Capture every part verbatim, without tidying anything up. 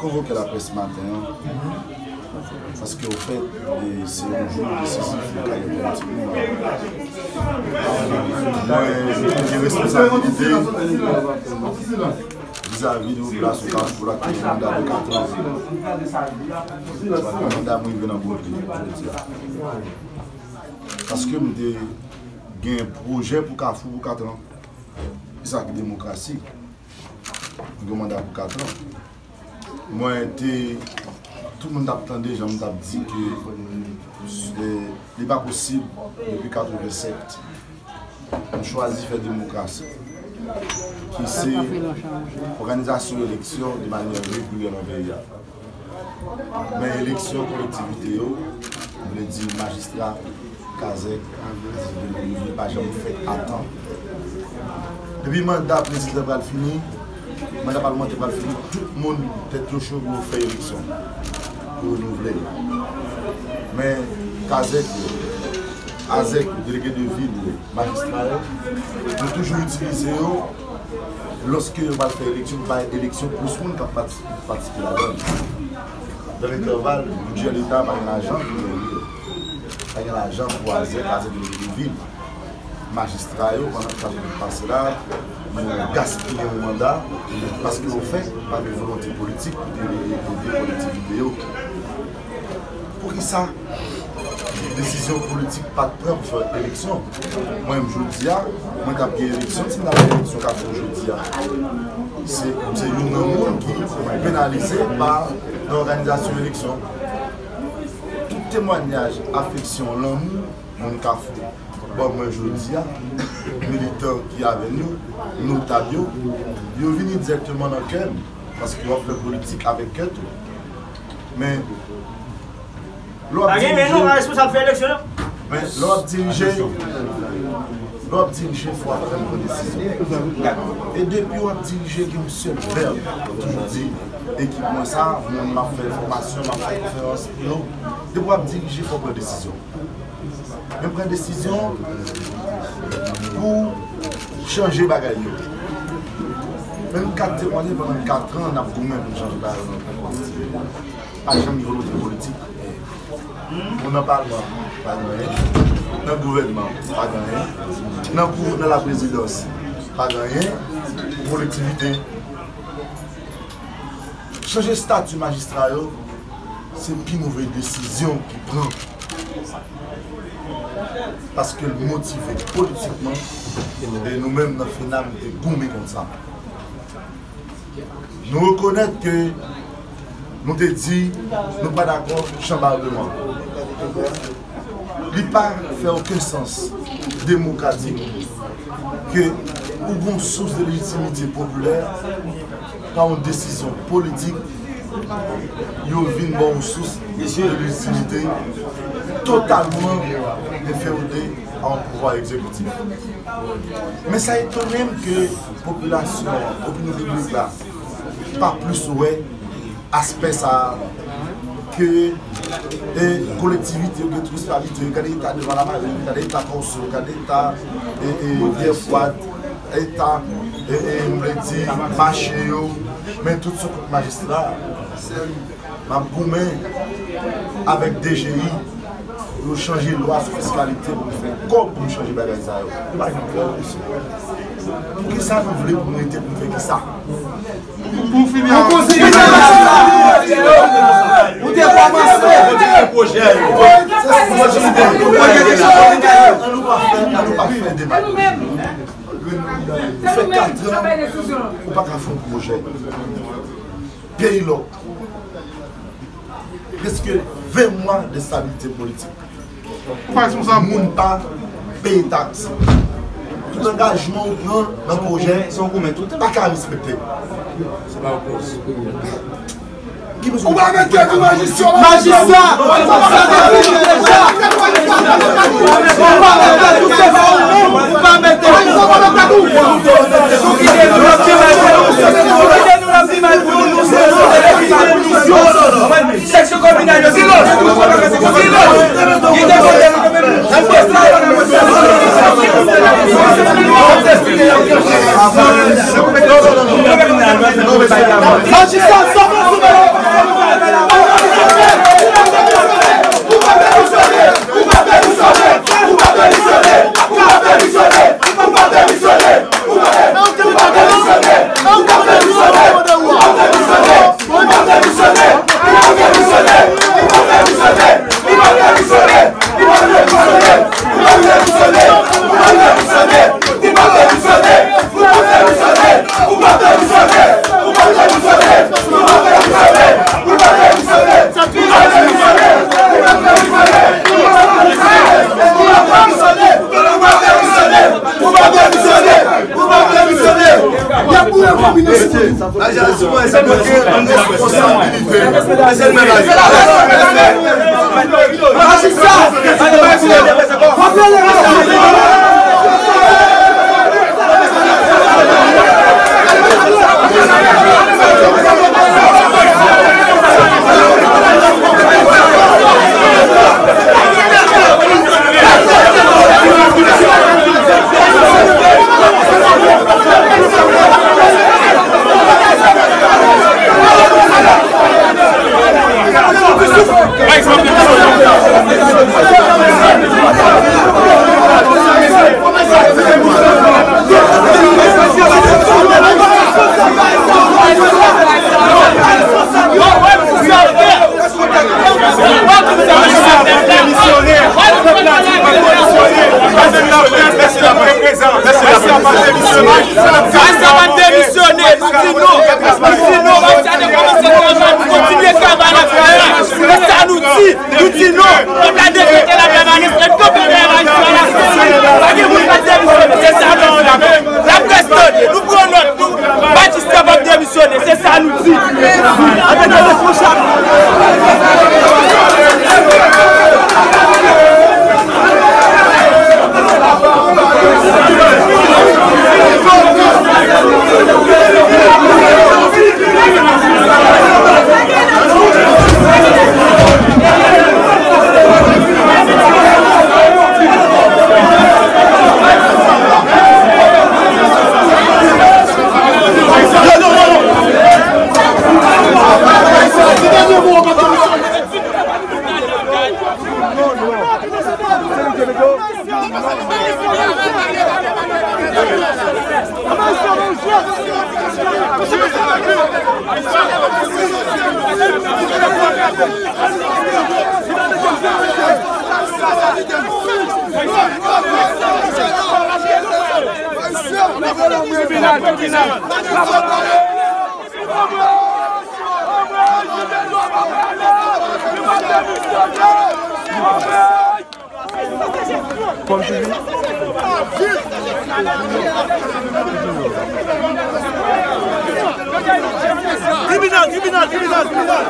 Konvoke laprès maten an, paske, ofèt, e, se yon jou desizif nan karyè politik nou. Mwen, mwen gen responsabilite vizavi de popilasyon Kafou la ki gen manda de katran. Manda mwen rive nan bout li jodi a. Paske m te gen pwojè pou Kafou pou katran. Kisa ki demokrasi? Mwen gen manda pou katran. Mwen te, tout moun t ap tande jan m t ap di ke, e, li pa posib depi katrevennsèt nou chwazi fè demokrasi, ki se òganizasyon eleksyon de manyè regilyè nan peyi a. Men eleksyon kolektivite yo, m vle di majistra, kazèk, li pa janm fèt a tan. Depi manda prezidan pral fini, manda palmantè pral fini, tout moun tèt yo cho pou yo fè eleksyon, pou renouvle l. Men kazèk yo, azèk yo, delege de vil yo, majistra yo, yo toujou itilize yo lòske yo pral fè eleksyon, pou bay eleksyon plis moun k ap patisipe, patisipe ladan l. Dan le travay, bidjè Leta pa gen lajan pou yo. Pa gen lajan pou azèk, azèk de vil. Majistra yo, pandan k ap pase la, nou gaspiye yon manda, paske, ofèt, pa gen volonte politik pou te ede kolektivite yo. Poukisa desizyon politik pa t pran pou fè eleksyon? Mwen menm, jodi a, mwen t ap gen eleksyon, si m t ap gen eleksyon k ap fèt jodi a. Se, se youn nan moun ki penalize pa nan òganizasyon eleksyon. Tout temwanyaj afeksyon, lanmou, moun Kafou ban mwen jodi a, militan ki avè n yo, notab yo, yo vini dirèkteman nan kè m, paske w ap fè politik avèk kè tou. Men, lè w ap Pa gen men non, dirije, pa responsab fè eleksyon, non. Men lè w ap dirije, lè w ap dirije, fò w aprann pran desizyon. E depi w ap dirije, gen yon sèl vèb, mwen toujou di, ekip mwen sa, moun m ap fè fòmasyon, m ap fè konferans pou yo, depi w ap dirije, fò w pran desizyon. Men pran desizyon pou chanje bagay yo. Men m ka temwaye pandan katran n ap goumen pou n chanje bagay yo nan peyi. Pa janm gen volonte politik. Moun nan palman, pa gen anyen. Nan gouvènman, pa gen anyen. Nan kou, nan laprezidans, pa gen anyen. Kolektivite. Chanje estati majistra yo, se pi move desizyon ki pran. Paske l motive politikman, e nou menm nan FENAM, nou te goumen kont sa. Nou rekonèt ke nou te di nou pa dakò chanbardman. Li pa fè okenn sans demokratik ke ou gon sous de lejitimite popilè pa yon desizyon politik, yo vin ba w yon sous de lejitimite totalman enfèyòte a yon pouvwa egzekitif. Men sa etone m ke popilasyon an, opinyon piblik la, pa plis wè aspè sa a ke, e, kolektivite yo gen responsabilite yo. Gade eta devan lamari, gade eta Kòso, gade eta, e, e, Rivyè Fwad, eta, e, e, m vle di, mache yo, men tout sou kont majistra. M ap goumen avèk D G I pou yo chanje lwa sou fiskalite pou nou fè kòb pou nou chanje bagay sa yo. Nou pa janm fè yo. Poukisa nou vle pou nou rete pou nou fè kisa? Pou fini an. Ou te kòmanse. Pwojè yo. An nou pa fè, an nou pa fè deba. Fè katran, ou pa ka fè yon pwojè. Peyi lòk. Prèske ven mwa de stabilite politik. Ou pa responsab. Moun pa peye taks. Tout angajman ou pran nan pwojè pa ka respekte. Se pa yon koz. Ou pa mete tou majistra. Majistra! Ou pa mete tou se pa ou menm. Ou pa mete tou. Ou kite nou nan pi mal pou nou. Ou kite nou nan pi mal pou nou. Nou se nou te pi mal pou nou. Seksyon kominal yo silans. Silans. Sa pa demisyone, nou di non. Nou di non, nou di non, nou di travay la, nou kontinye travay la. Se sa nou di. Nou di non, pèp la dekrete la pèmanans, e tout pèp la pèmanans. Pa gen moun k ap demisyone, se sa nou di. Laprès tande, nou pran nòt, nou, majistra p ap demisyone, se sa nou di. Avèk responsab. Kòm toujou. Tribinal, tribinal, tribinal, tribinal.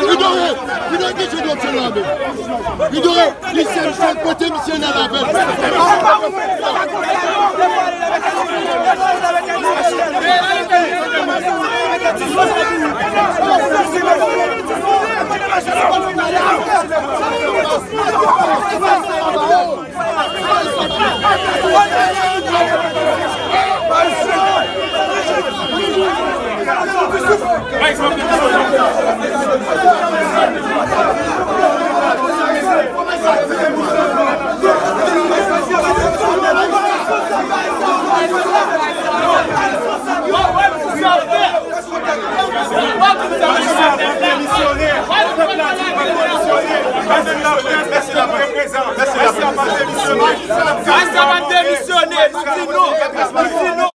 Li dwe, li dwe kite dwòt sou la men. Li dwe, li se misye kote misye nan lavel. Majistra pa demisyone, nou di non, nou di non.